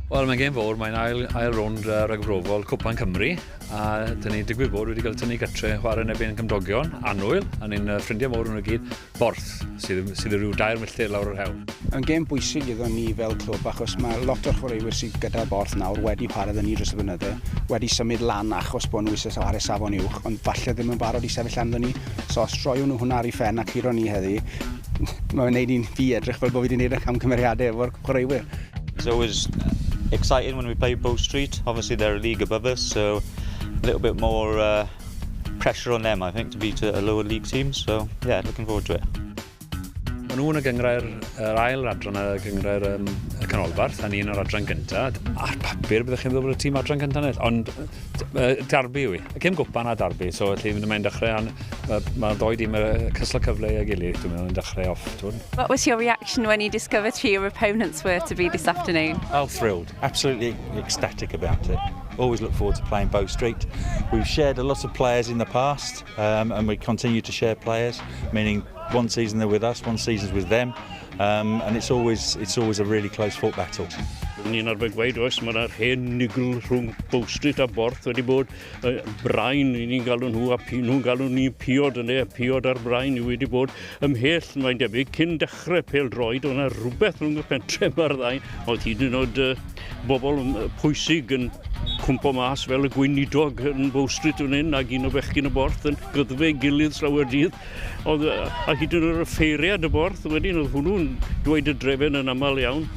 Wel, mae'n gêm fawr, mae'n ail rownd ragbrofol Cwpan Cymru, a dyn ni digwydd bod wedi cael tynnu gytre chwarae yn erbyn cymdogion, annwyl, a ni'n ffrindiau mawr nhw gyd, Borth, sydd rhyw 2 milltir lawr yr hewl. Yn gêm bwysig iddo ni fel clwb, achos mae lot o'r chwaraewyr sydd gyda Borth nawr wedi chwarae 'da ni dros y blynydde, wedi symud lan achos bod nhw eisiau chwarae safon uwch, ond falle ddim yn barod i sefyll lan 'da ni. So os troiwn nhw hwnna ar ei phen a curo ni heddi, mae'n gwneud i fi edrych fel bod fi wedi gwneud y camgymeriadau efo'r chwaraewyr. It's always exciting when we play Bow Street. Obviously they're a league above us, so a little bit more pressure on them, I think, to beat a lower league team. So yeah, looking forward to it. Maen nhw yn y gynghrair, yr ail adran y gynghrair y canolbarth, a ni yn yr adran gyntaf. Ar papur, byddwch chi'n meddwl bod y tîm adran gyntaf ennill, ond darbi yw i. Cyn gwpan a darbi, so felly mae'n dechrau, mae'r ddoi dîm cystal cyfle i gilydd, dwi'n meddwl, yn dechrau off. What was your reaction when you discovered who your opponents were to be this afternoon? Oh, thrilled. Absolutely ecstatic about it. Always look forward to playing Bow Street. We've shared a lot of players in the past, and we continue to share players, meaning one season they're with us, one season's with them, and it's always a really close fought battle. Ni'n arfer gweud, oes, mae'r hen nigl rhwng Bow Street a Borth wedi bod brain, ni'n galw nhw a nhw'n galw ni piod yna, piod ar brain wedi bod ymhell, mae'n debyg, cyn dechrau pêl-droed, oedd yna rhywbeth rhwng y pentre mae'r ddau, oedd hyd yn oed bobl pwysig yn cwmpo mas fel y gweinidog yn Bow Street fan hyn, ac un o bechgyn y Borth yn gyddfe gilydd slawer dydd. Oedd, a hyd yn oed y ffeiriad y Borth wedyn, oedd hwnnw'n dweud y drefen yn aml iawn,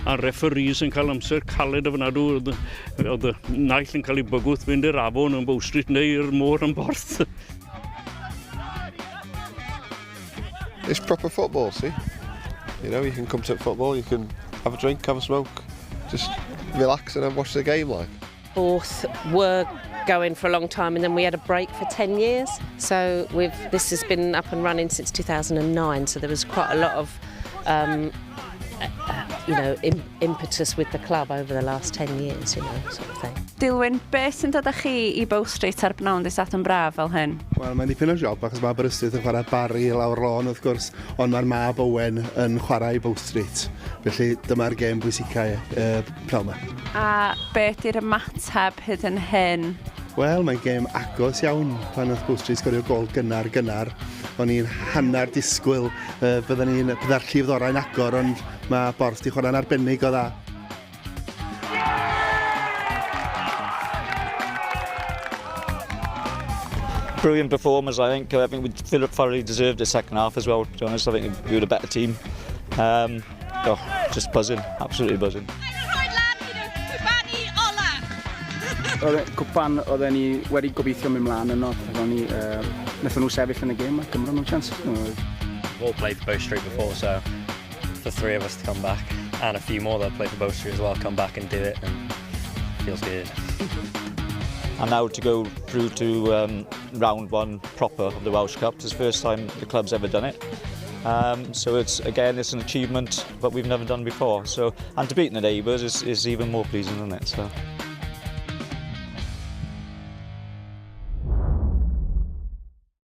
a referees yn cael amser caled ofnadw, oedd y naill yn cael ei bygwth fynd i'r afon yn Bow Street neu i'r môr yn Borth. It's proper football, see? You know, you can come to football, you can have a drink, have a smoke, just relax and watch the game like. Borth were going for a long time, and then we had a break for 10 years. So this has been up and running since 2009, so there was quite a lot of impetus with the club over the last 10 years, you know, sort of thing. Dilwyn, beth sy'n dod â chi i Bow Street ar bnawn dydd Sadwrn braf fel hyn? Wel, mae'n dipyn o job, achos mae Aberystwyth yn chwarae Barry lawr lôn, wrth gwrs, ond mae'r mab Owen yn chwarae i Bow Street. Felly dyma'r gêm bwysicau pnawn yma. A beth yw'r ymateb hyd yn hyn? Wel, mae'n gêm agos iawn pan oedd Bow Street sgorio gol gynnar. O'n i'n hanner disgwyl bydda'r llif ddorau'n agor, ond mae Borth di chwarae'n arbennig o dda. Brilliant performance, I think. I think we thoroughly deserved the second half as well, to be honest. I think we were the better team. Just buzzing, absolutely buzzing. Oedd cwpan oedden ni wedi gobeithio mynd mlaen yno, wnaethon nhw sefyll yn y gêm a gymro nhw'n chance. We've all played for Bow Street before, so for three of us to come back, and a few more that play for Bow Street as well, come back and do it, and feels good. And now to go through to round one proper of the Welsh Cup. It's the first time the club's ever done it. So it's, again, it's an achievement that we've never done before. So, and to beat the neighbours is even more pleasing, isn't it? So.